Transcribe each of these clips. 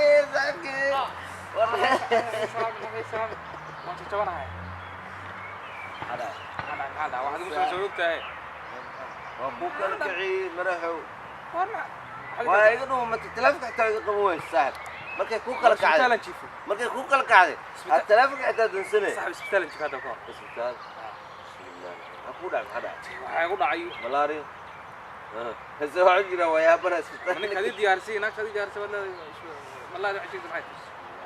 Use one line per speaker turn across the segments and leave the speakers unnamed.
Saaxiibkii.
Waan jajabanahay. Maxaa dhaca? Waxaad igu soo ogtahay.
Waa kuu kala kiciyey, madaxow. Waa iga dhuumatay, taleefonka xitaa iga qaban weyse, saaxib. Markay kuu kala kacday,
Isbitaalan jiifay.
markay kuu kala kacday aad taleefonka xitaa dansanay.
Saaxib, isbitaalan jiifay hadda ka hor.
Isbitaal? Bismillah, maxaa kuu dhacay? Maxaa dhacay?
Waxaa igu dhacay
Malaria hase waxaa jira wayaabana isbitaal.
Ninka adii diyaarsay, naagta adii diyaarsay baad leedahay. Malaria waxay sheegtay maxay?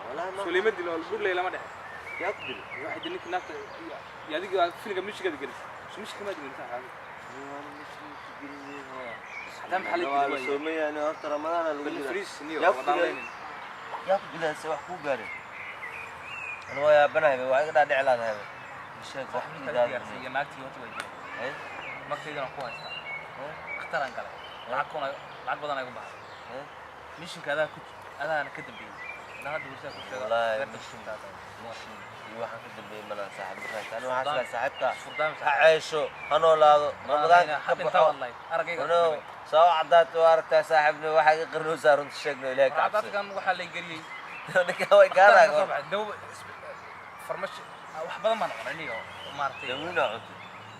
Wallahi ma
Suliima dilo, burley lama dhexe.
Yaa ku dilay?
Waxay dil ninkii naagta iyo adiga filmka mishigaad gelisay. Mishika maad gelin, saaxib. Hadaa maxaa la
Waa la
dili?
soomayaani horta, Ramadaana lagu
Bal
jiraa.
Fariis niyo
Yaa ku
wadaan
dilay?
leynin.
Yaa ku dilay? Se wax kuu gaareen? Ana waa yaabanahay, waa iga dhaadhici laadahay. Sheeg wax.
Ninka adii diyaarsay iyo naagtii horta way dileen.
Hay.
Magtaydana ku haystaa. Khataraan galay. Lacag kun, lacag badan ay ku baxday. Mishinka adaa ku adaana ka dambeeyey. Ilaa hadda warsaa ku sheega.
Wallaahi
Beerta
mishin
ku
mishin iyo waxaan ka dambeeyey malan, saaxib. Markaas ani waxaan islaa saaxiibka
Furdaam.
ha ceesho, ha noolaado, Ramadaanka ka baxo.
Wallahi aragayga.
Ano soo caddaata waa aragtaa, saaxiibna waxaa iga qarnoosaa. Runta sheegno, Ilaahay ka cabso.
Cadadkan waxaa la geliyey.
Ninka way
Dhakhtarka
gaaraan.
ka soo baxay dawo farmashi, wax badan baan noqonay niyo maaragtay.
Dawina cunto.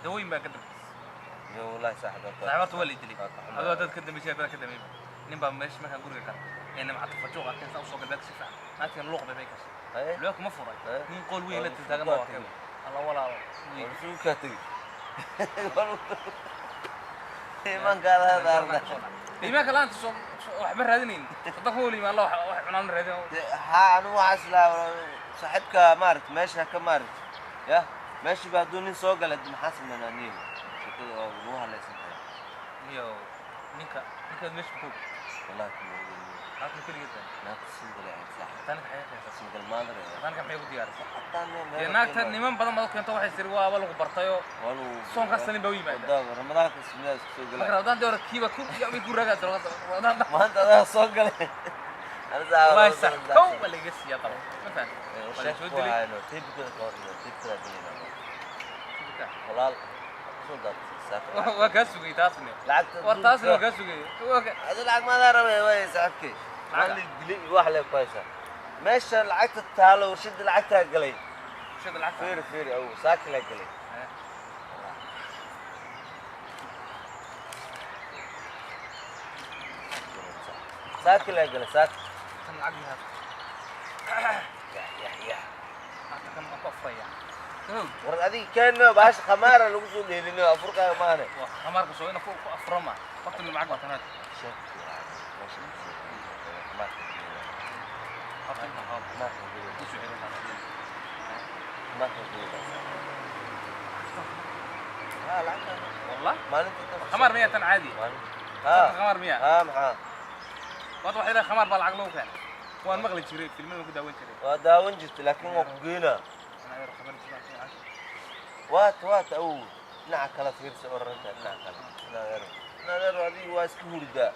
Dawooyin baa ka dambeysay.
Yo wallahi saaxiib.
Saaxiib, horta waa la dilay.
Waa ka xumahay.
Adoo dad ka dambeysay, dad ka dambeeyay, nin baa meesha markaan guriga kale ee nimcata fajuuq arkeen saa usoo galbeed si fiican, naagtiina luuq bay gashay.
Haye.
Luuq ma furay.
Haye.
Nin qool weyn la
Waa
taagan
isugu
waa
kaa
arkay alla walaalo.
Waa isugu kaa tegey. Iimaankaada hada arda.
Iimaanka la'aanta soo waxba raadinayn, sadaq wal iimaan la wax cunaan raadin.
Ha, anigu waxaa islaa saaxiibka maaragta meesha ka maaragta ya meeshii baa hadduu nin soo galay, maxaa sameynaa niyo? Sheekada oo lagu halaysan tahay.
Niyo, ninka meesha ku
Wallahi kuma ogin.
Naagta keligeed baa.
Naagta single ay ahayd, saaxiib.
Hataa ninka xayaa keensa.
Single mother ay ahayd.
Hataa ninka maxay ku diyaarisay?
Hataa
Dee naagta niman badan baad u keento, waxay tiri waaba lagu bartayoo.
Waa lagu
Soonkaas nin baa u yimaada.
Wadaaba Ramadaanka sunnada isku soo
Marka
galay.
Ramadaan dee hore kiiba ku way ku raagaa Ramadaan.
Maanta adaa soo galay. Ana saaxiib.
Wallahi sax kow waa laga siiyaa qabo, ma fahanti? Waa la soo dilay.
Tiibkada ka hor, tiibkada dilay. Walaal kusoo daatay saaka.
Waa kaa sugay taasne.
Lacagta.
War taasne waa kaa sugay.
Adi lacag maadaa rabay waay, saaxiibkay.
Lacag?
Waa la dilay iyo wax lee ku haysaa meesha lacagta taalo, warshada lacagtaa galay.
Shada lacagta.
Fiiri, fiiri, awow saaki laa galay. Saaki laa galay, saaki.
Tan lacag yahaa.
Yah yah yah.
Lacagta kan waan ku afuraya.
War adiga keeno baasha khamaara lagu soo dheelino, afurkaaga maahane.
Waa khamaarka soo ina ku afuro ma horta lacag waa tanaad. Horta inta hawl ku soo celin. Wallah khamaar miyaa tan caadi? Tan khamaar miyaa?
Haa, maxaa?
Waad waxay leedahay khamaar baa lacag lagu keenay, waan maqli jiray, filmada ku daawan jiray.
Waa daawan jirta, laakiin waa ku geynaa.
Anaa yar khamaar jiraa.
Waata waata, awow, dhinaca kale fiirsa oo ranta dhinaca kale. Dhinaca yar adiga waa iska hurdaa.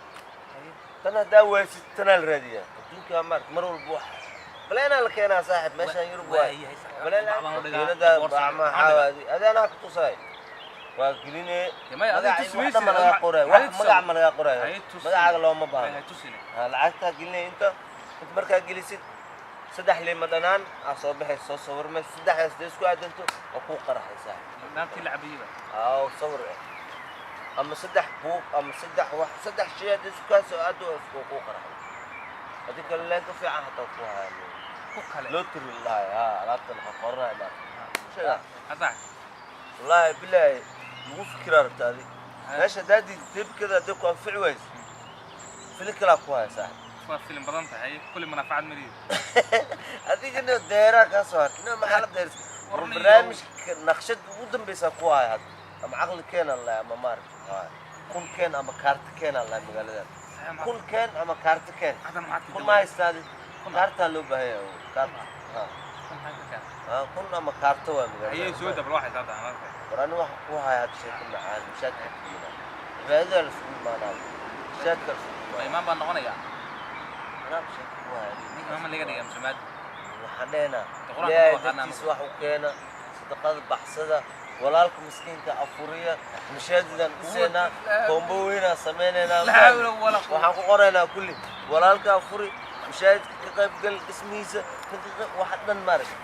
Tan haddaa waysid, tanaa la raadiyaa adduunka maarata. Mar walba wax baleenaa la keenaa, saaxib. Meeshaan Yurub waay.
Waayahay saaxiib.
Baleenaa
Bacbaan u dhigaa,
makiinada
boorsa.
bacma xaawaadi adi anaa ku tusaay waa geline.
Dee maya, adiga
Magaca
tusi
wax
maysid,
dhan ma lagaa qoraayo, wax
hay tusin.
magac ma lagaa qoraayo.
Hay tusin.
Magacaaga looma baahno.
Hay tusine.
Ha, lacagtaa gelinaya inta markaa gelisid, saddex liima dhanaan aa soo baxaysa, soo sawirmaysa. Saddexdaas dee isku aadanto waa kuu qaraxay, saaxib.
Naagtii la cabayeyba.
Aaw sawir eh ama saddex buug ama saddex wax, saddex shay haddii isku kaa soo aado waa kuu qaraxay. Haddii kale leen ka fiican hataa ku haya.
Ku kale.
Loo tiri lahay ha alaabtan qoranaya maarata sheega.
Hadda.
Wallaahi bilaahi lagu fikiraa rabta adi meesha haddaad dibkada haddii ku anfici wayso, filin kalaa ku haya, saaxib.
Waa filim badan tahay kulli manaafacaad maliid.
Adigana deeraa kaa soo hartay, maxaa la deersa war?
Warniyow.
Barnaamijka naqshada ugu dambeysa ku haya hadda, ama caqli keen aan lahay ama maaragta haya kun keen ama kaarti keen aan lahay magaaladan, kun keen ama kaarti keen.
Hadda maxaad
Kun ma haystaadi? Kaartaa loo baahan yahay, kaarta ha.
Kun maxaad ka keenay?
Ha, kun ama kaarto waa
Ayay
magaalada.
Soo dabal waxay hadda marka.
War ani waxa ku haya hadda sheeko macaan, mashaadka kuyina cibaadada la isugu imaanaa, mashaadka la isugu
Ma
imaanaa.
imaan baan noqonayaa.
Anaa sheeko ku haya.
Ninka imaam laga dhigaa musamaad.
Waxaan dhehnaa
Qur-aanka
Ilaahay
ma aqaanaa.
dartiisa wax u keena, sadaqada baxsada, walaalka miskiinka afuriya, mashaajidan dhiseynaa, koombo weynaa samaynaynaa.
La xawla walaa quwwata.
Waxaan ku qoraynaa kulli walaalka afuri. Mashaahidka ka qaybgal dhismihiisa ka qayb waxa dhan maaragta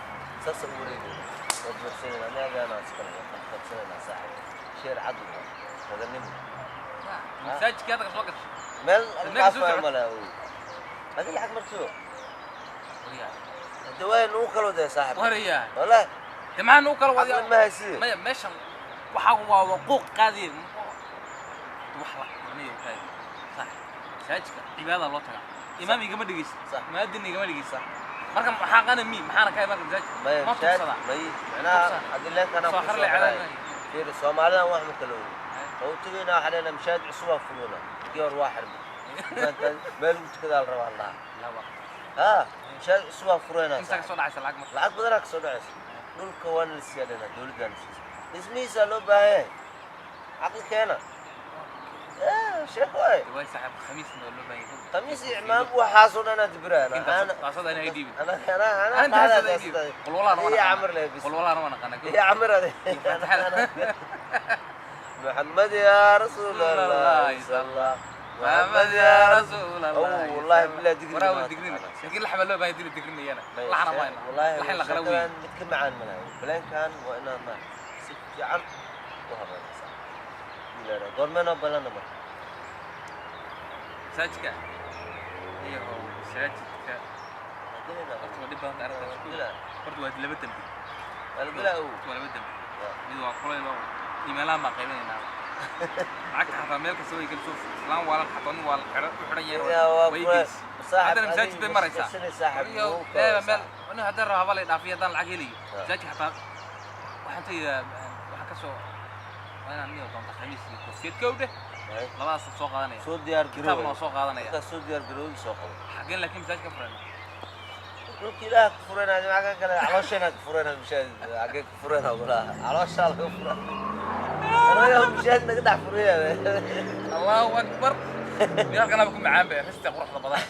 saasa u wareegayna waa buuxsanayna anaagaana iskale waa qabsanaynaa saaxib sheer cad waa raganimo.
Masaajidka hadda soo gashay.
Meel
Meel soo
dhaafaya
socota.
Male awow adi lacag martiyo.
Waryaa.
Hadda waa nugu kala wadaya saaxib.
Waryaa.
Wallahi.
De maxaa nugu kala
caqli
wadiyaa?
Ma haysiye.
Maya, meeshan waxaa waa quuq qaadiyeen wax la qornayo qaadi sax masaajidka cibaadada loo tagaa, imaam igama dhegeysa, muwaadin igama dhegeysa. Marka maxaa qana mi maxaana ka marka masaajidka
maya
ma
mashaahid
tugsadaa?
May macnaha
Tugsadaa.
haddii leenkanaa
Soo
ku
xarle
soo xiraya.
Cadaadin.
Fiiri, Soomaalidan wax ma kala ogi oo u tagaynaa waxaa leenahay mashaahid cusub aa furuna, kii hor waa xirmay. Maanta meel lagu tukadaa la rabaa lahaa.
La waa.
Haa, mashaahid cusub aa fureynaa.
Inta ka soo dhacaysa lacag marka?
Lacag badanaa kasoo dhacaysa, dhulka waana la siiyaa leenahay, dowladdaana siisa, dhismihiisaa loo baahan yahay. Caqli keena. Sheeko ay.
Waay saaxiib, khamiisna waa loo baahan yahay.
Khamiis iyo imaam waxaasoo dhan aad biraan.
Taasada inay dhiibin.
Ana ana ana.
Anta taasada ay dhiibin. Qolwalaana waa
iyo
naqaanaa.
Camar leh bis.
Qolwalaana waa naqaanaa.
iyo camar ade.
Faataxada.
محمد يا رسول الله صلى الله.
محمد يا رسول الله.
أوه، والله بالله digri
waraa
ma
digrin
taqaanaa.
Laakiin laxma loo baahan dili digrinayana laxna ma hayno.
والله
laxin la qala weyn.
Mid ka macaan malaha balaankan waa inaan ma si fiican u habeynaysaa. Goormeenoo balana marka?
Masaajidka iyo masaajidka horta waa dhib badan tahay arrintaas. Horta waa laba dembi. Horta waa laba dembi. Mid waa kulayl oo iimaylahan baan qaybinaynaa lacagta, xataa meel kasta way geliso, islaan waalan xataa nin waalan xidhan u xidhan yahay way gelis. Haddana masaajid bay maraysaa iyo leeba meel nin haddaan rabo haba lay dhaafiyo haddaan lacag helayo masaajidka xataa waxaan tegayaa, waxaan ka soo waa inaan niyo doonta khamiis iyo koofiyad kowdhe labadaas soo qaadanaya.
Soo diyaar
kitaabna
garoow.
waa soo qaadanaya.
Markaad soo diyaar garoowi soo qabo.
Xaggeen laakiin masaajidka furayna?
Dhulka ilaah ka furanaa maxaa ka kale caloosheenaa ka furanaa mashaahid xaggee ka furanaa walaa calooshaa laga furaa anaga mashaahid naga dhex furaya.
Allahu akbar, meel ku macaan bay rista quruxda badan.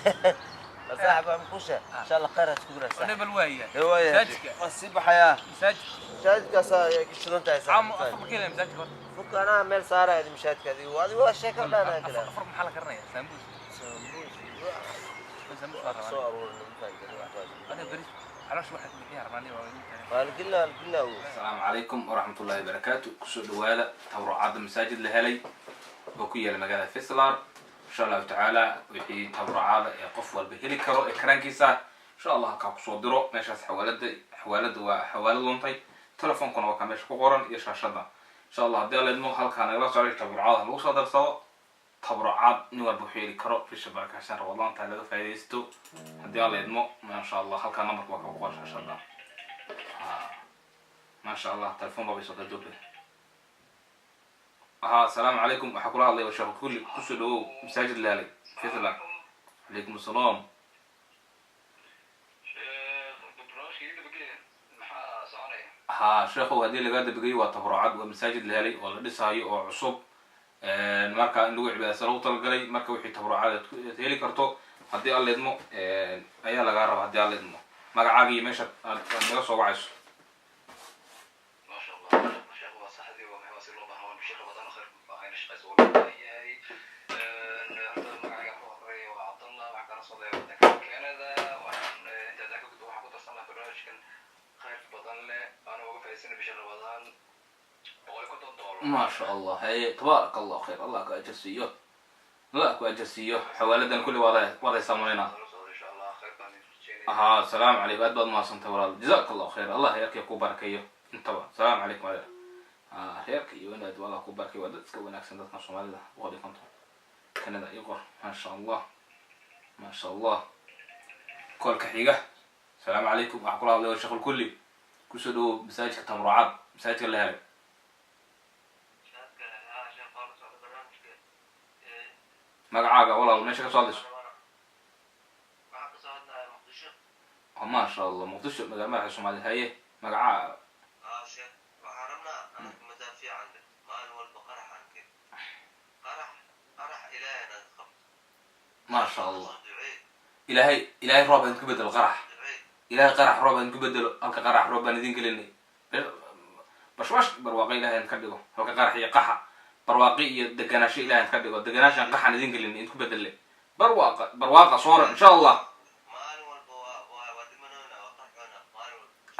Saaxib aan kushe insha Allah khayr isku jira
wane
saaxib.
Bal waaya.
Waaya.
Masaajidka.
Waa sii baxayaa.
Masaajidka.
Mashaahidkaasaa ay shidan tahay.
Caam
saaxib.
Afar ma keenaya masaajidka horta?
Furka anaa meel saaraya mashaahidka adigu waa sheeko dhan aan kale.
Afar maxaa la karinayaa? Sambuus? Sambuus baa
soo
rabaa.
Aruurin.
Aniga beri caloosha waxaad bixiyaa rabaa aniga waa idin tahay.
Waa la gelina, waa la gelina.
Asalaamu calaykum waraxmat ullahi wabarakaatu. Kusoo dhawaada tabarucaadda masaajid la helay oo ku yaala magaalada Fislar. Insha Allahu tacaala wixii tabarucaada ee qof walba heli karo ee karaankiisa insha Allah halkaa kusoo diro meeshaas xawaalada. Xawaalada waa xawaalad luntay, telefoonkuna waa kaa meesha ku qoran iyo shaashada. Insha Allah haddii Alla idmo halkaa nagala socday tabarucaada lagu soo darsado tabarucaad nin walba wuxuu heli karo. Bisha barakaysan Ramadaanta laga faa'iidaysto haddii Alla idmo. Masha Allah, halkaa numberka waa kaa ku qoran shaashada. ما شاء الله, telefoon baa soo gadoobay. Haa, asalaamu calaykum, waxaa kula hadlaya sheekh kulli. Kusoo dhawow masaajid laalay Fitla. Calaykum asalaam.
Sheekh, barnaamijka iga dabagee, maxaa soconaya?
Haa sheekhow, haddii lagaa dabageeyo waa tabarucad, waa masaajid la helay oo la dhisaayo oo cusub, marka in lagu cibaadaysta lagu talagalay. Marka wixii tabarucaad aad aad heli karto haddii Alla idmo ayaa lagaa rabaa. Haddii Alla idmo magacaaga iyo meesha aad naga soo wacayso.
Maasha Allah, sheekh, waa saxdii, waa maxay, waa si loo baahnaa, waa bishii Ramadaan khayr ayna shaqayso waa loo baahan yahay. Horta magacayga ku horeeya waa Cabdallah, waxaan kala socday wadanka Canada. Waxaan inta haddaan ka gudbo waxaan ku darsan lahaa barnaamijkan khayr badan leh anoo uga faa'iidaysanay bisha Ramadaan $150.
Ma sha Allah, haye, tabaaraka Allah, khayr Allah ku ajar siiyo, Allah ku ajar siiyo. Xawaaladan kulli waad haysaa malaynaa.
Nala socda insha Allah, khayr baan idin rajeynaya.
Haa, asalaamu calaykum, aad baad umahadsantahay walaal, jazaak Allahu khayr, Allah reerka ku barakeeyo intaba. Asalaamu calaykum adeer. Reerka iyo wanaad Allah ku barakeeyo, waa dad iska wanaagsan dadkan Soomaalida. 150 Canada iyo qor. Maasha Allah, maasha Allah. Koolka xiga. Asalaamu calaykum, waxaa kula hadlaya sheekh kulli. Kusoo dhawow masaajidka tamrucaad, masaajidka la helay.
Sheekh, sheekh, waa la socda barnaamijka.
Magacaaga walaal, meesha ka soo hadlayso?
Waxaan kasoo hadlayaa Muqdisho.
Oh, maasha Allah, Muqdisho magaala madaxa Soomaaliya. Haye, magacaa?
Sheekh, waxaan rabnaa anaga madaafiican maalin walba qarax arkay, qarax qarax, Ilaahay naga qabto.
Maasha Allah.
Ducee.
Ilaahay, Ilaahay roob idinku bedelo qarax.
Ducee.
Ilaahay qarax roob idinku bedelo. Halka qarax roob baan idin gelinay, bashbash barwaaqo Ilahay idinka dhigo. Halka qarax iyo qaxa barwaaqi iyo deganaasho Ilahay idinka dhigo. Deganaashan qaxan idin gelinay idinku bedelay barwaaqa, barwaaqa sooran insha Allah.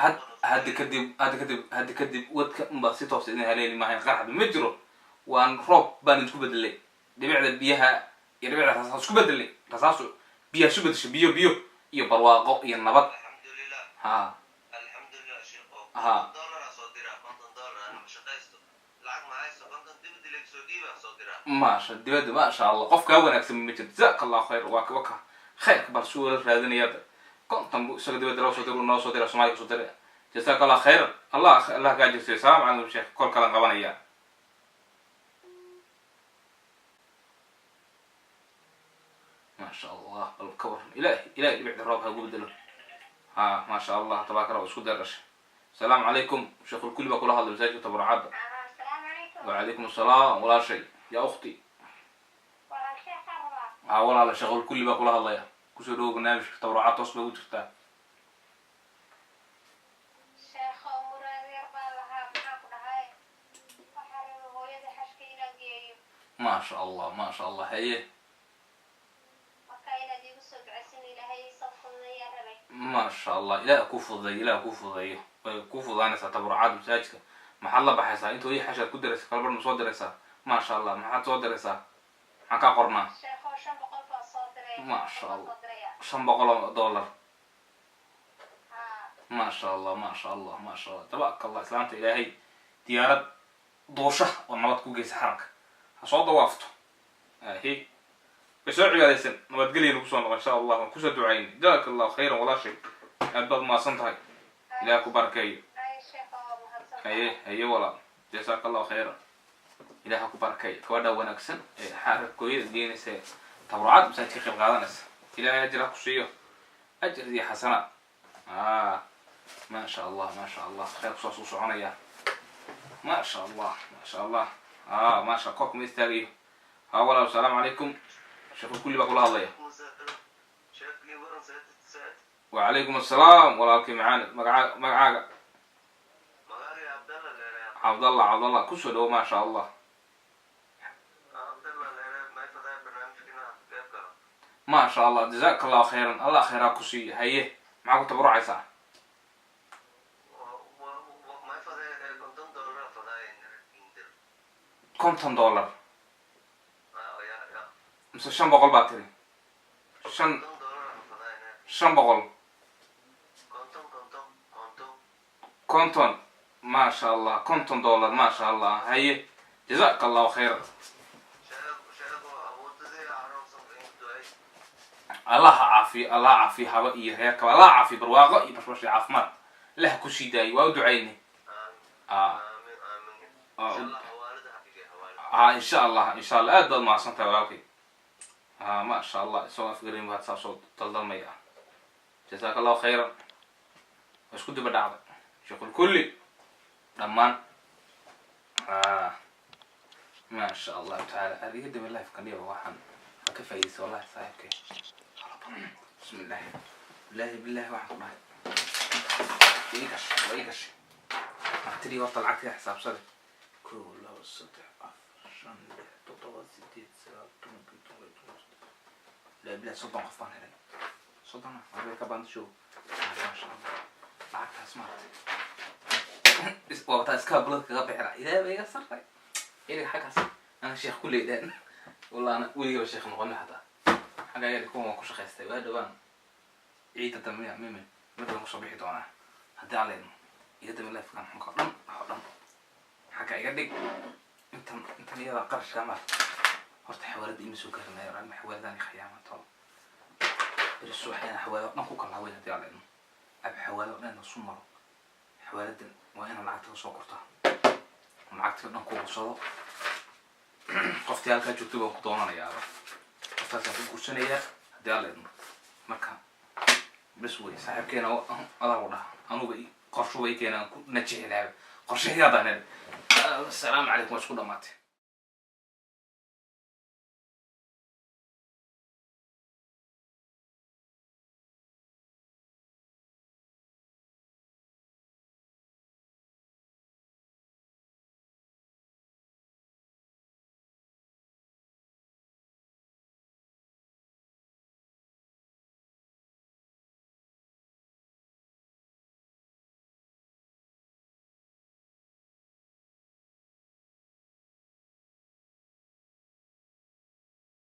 Had hadda kadib, hadda kadib, hadda kadib wadka unbaa si toos idin haleeli maahayn. Qaraxda ma jiro, waan roob baan isku bedelay. Dhibicda biyaha iyo dhibicda rasaas isku bedelay. Rasaasu biyaha isu bedeshay, biyo, biyo iyo barwaaqo iyo nabad.
Alxamdulilah.
Ha.
Alxamdulilah, sheekho.
Ha.
$50 soo diraa, $50. Ana ma shaqaysto, lacag ma haysto, 50 dibadda laga soo dhiibaa soo diraa.
Maasha dibadda, maasha Allah, qof kaa wanaagsan ma jirto. Jazaaka Allahu khayr. Waa waka khayrka bal suu wala raadinaya. 50 buu isaga dibadda loo soo diro, noo soo dira, Soomaaliya kasoo dira. Jazaaka Allah khayran. Allah, Allah kaa jirsiyo. Salaamu calaykum, sheekh. Kol kalan qabanaya. Maasha Allah, bal ka waran? Ilahi, Ilahi dhibicda roob ha ugu bedelo. Ha, maasha Allah, tabaaraka Allah, isku dar dhashay. Asalaamu calaykum, sheekhulkulli baa kula hadlay masaajidka tabarucaadda.
Asalaamu calaykum.
Wacalaykum asalaam, walaashay, yaa ukhti.
Walaal, sheekhaan rabaa.
Haa walaala, sheekhulkulli baa kula hadlaya. Kusoo dhawow barnaamijka tabarucaad, toos bay ugu jirtaa.
Sheekho, muraad yar baan lahaa. Maxaa ku dhahay, waxaa rabay hooyada xashka inaan geeyo.
Maasha Allah, maasha Allah, haye.
Marka inaad iigu soo ducaysin, Ilaahay isoo fududeeyaan rabay.
Maasha Allah, Ilaah kuu fududeeyo, Ilaah kuu fududeeyo. Way kuu fududaanaysaa tabarucaad masaajidka. Maxaad la baxaysaa? Inta hooyo xashaad ku diraysa, kalbar ma soo diraysaa? Maasha Allah, maxaad soo diraysaa? Maxaan kaa qornaa?
Sheekho, 500 baan soo diray.
Maasha
500
Allah.
soo diraya.
$500?
Haa.
Maasha Allah, maasha Allah, maasha Allah, tabaaraka Allah. Islaanta Ilaahay diyaarad duusha oo nabad ku geysa xaramka, ha soo dawaafto, ahi way soo cibaadaysan, nabadgelya nagu soo noqo insha Allah. Waan kusoo ducaynay. Jazaaka Allahu khayran, walaashay, aad baad umahadsan tahay. Ilaah ku barakeeyo.
Ay sheekho, waa mahadsan.
Haye, haye walaal, jazaaka Allahu khayran, Ilaah ha ku barakeeyo. Gabadha wanaagsan ee xaarakooyada geynaysa ee tabarucaad masaajidka ka qayb qaadanaysa, Ilaahay ajir ha ku siiyo, ajir iyo xasanaad. Maasha Allah, maasha Allah, khayrku saas u soconaya. Maasha Allah, maasha Allah. Maasha, koobka ma istaagayo. Ha walaal, asalaamu calaykum, sheekhu kulli baa kula hadlaya.
Sheekii, waran saad saad.
Wacalaykum assalaam, walaalkii macaani. Magaca, magacaaga?
Magacay Cabdalla leeraa.
Cabdallah, Cabdallah, kusoo dhawo. Maasha Allah.
Cabdalla leeraa, may fadaa barnaamijka inaan ka qayb galo.
Maasha Allah, jazaaka Allahu khayran, Allah khayraa ku siiyo. Haye, maxaa ku tabarucaysaa?
May fadaa $50 fadaa indir.
$50?
Ya ya.
Mise 500 baa tiri? Shan
$50 fadaa.
500?
50, 50, 50.
50, maasha Allah, $50, maasha Allah. Haye, jazaaka Allahu khayran.
Sheekh, sheekh, awoodadii aroonsan in ducay.
Allah ha caafiyo, Allah ha caafiyo haba iyo reerkaba, Allah ha caafiyo, barwaaqo iyo bashbash iyo caafimaad Allah ku sii daayo. Waa u ducaynay.
Aamin, aamin, insha Allah. Hawaalada hagige, hawaalada.
Insha Allah, insha Allah. Aad baad mahadsan tahay, walaalkay. Maasha Allah, isagoo afgarin baad saa soo daldalmaya. Jazaaka Allahu khayran. Waa isku diba dhacday sheekhulkulli dhammaan. Maasha Allahu tacaala, adiga daba life kaniya waxaan ha ka faa'iidaysa. Wallahi saaxiibkay, bismillahi, billahi, billahi, waxaan ku dhahay ii gashay, waa ii gashay. Lacagtadii horta, lacagtii xisaabsade: 1, 2, 3, 4, 5, 6, 7, 8, 9, 10, 11, 12, la bilahi, 30 qof baan helay. 30 arbay ka baan show. Maasha Allah, lacagtaas maaragtay waa taa iska bulad kaga bixira. Ilaahay ba iga sarray ilig xaggaas ana sheekh ku leedaan. Wallah, ana weligaba sheekh noqonin xataa. Xagga ayaga kuwan waan ku shaqaystay. Waa dhawaan ciidda dambe mime mid waan kusoo bixi doonaa haddii Alla idmo. Iga dambe lifekan xunka o dhan, wax oo dhan xagga iga dhig. Intan, intan iyada qarashka maar horta xawaalada ima soo garanayo. Anma xawaaladaan khayaama tolo beri subax inaan xawaalada o dhan ku kalaaway haddii Alla idmo. Ab xawaalada o dhan inaan su maro, xawaaladan waa inaan lacagta kasoo kortaa, lacagtii o dhan ku urursado. Qoftii halkaa joogtay baan ku doonanayaaba, qoftaasaan ku guursanayaa haddii Alla idmo. Marka bes wey, saaxiibkeena adaa u dhaha anuba qorshuba i keena aan ku najixi lahaa qorshahii haddaan helay. Asalaamu calaykum, waa isku dhamaatay.